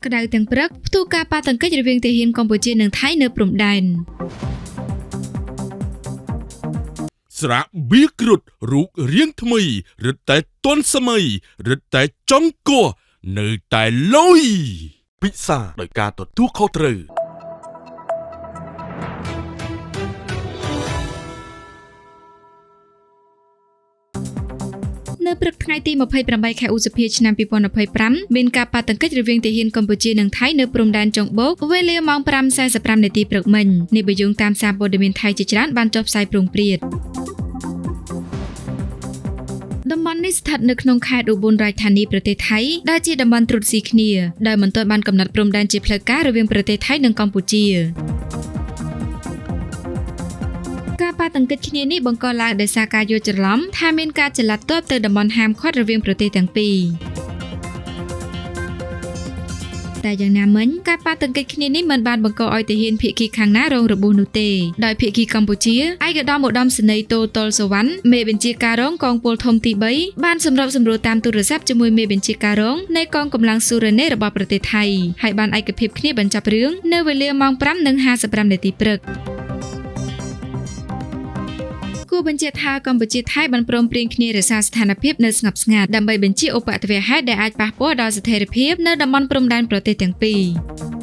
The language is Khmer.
ក្តៅទាំងព្រឹកផ្ទុះការប៉ះទង្គិចរវាងទាហានកម្ពុជានិងថៃនៅព្រំដែន ស្រាបៀរគ្រុតរូបរាងថ្មីរឹតតែទាន់សម័យរឹតតែចង់គោះនៅតែលុយពិសាដោយការទទួលខុសត្រូវ នៅព្រឹកថ្ងៃទី28ខែឧសភាឆ្នាំ2025មានការប៉ះទង្គិចរវាងទាហានកម្ពុជានិងថៃនៅព្រំដែនចុងបូកវេលាម៉ោង5:45នាទីព្រឹកមិញនេះបើយោងតាមសារព័ត៌មានថៃជាច្រើនបានចុះផ្សាយព្រោងព្រាតតំបន់នេះស្ថិតនៅក្នុងខេត្តឧប៊ុនរាជធានីប្រទេសថៃដែលជាតំបន់ត្រួតស៊ីគ្នាដោយមិនទាន់បានកំណត់ព្រំដែនជាផ្លូវការរវាងប្រទេសថៃនិងកម្ពុជាការប៉ះទង្គិចគ្នានេះបង្កឡើងដោយសារការយល់ច្រឡំថាមានការចល័តទ័ពទៅតំបន់ហាមឃាត់រវាងប្រទេសទាំងពីរតែយ៉ាងណាមិញការប៉ះទង្គិចគ្នានេះមិនបានបង្កឲ្យទាហានភាគីខាងណារងរបួសនោះទេដោយភាគីកម្ពុជាឯកឧត្តមឧត្តមសេនីយ៍តូតុលសវណ្ណមេបញ្ជាការរងកងពលធំទី3បានសម្របសម្រួលតាមទូរស័ព្ទជាមួយមេបញ្ជាការរងនៃកងកម្លាំងសូរ៉េណេរបស់ប្រទេសថៃហើយបានឯកភាពគ្នាបញ្ចប់រឿងនៅវេលាម៉ោង5:55នាទីព្រឹកគួរបញ្ជាក់ថាកម្ពុជាថៃបានព្រមព្រៀងគ្នារក្សាស្ថានភាពនៅស្ងប់ស្ងាត់ដើម្បីបញ្ជាឧបទ្ទវហេតុដែលអាចប៉ះពាល់ដល់ស្ថិរភាពនៅតំបន់ព្រំដែនប្រទេសទាំងពីរ។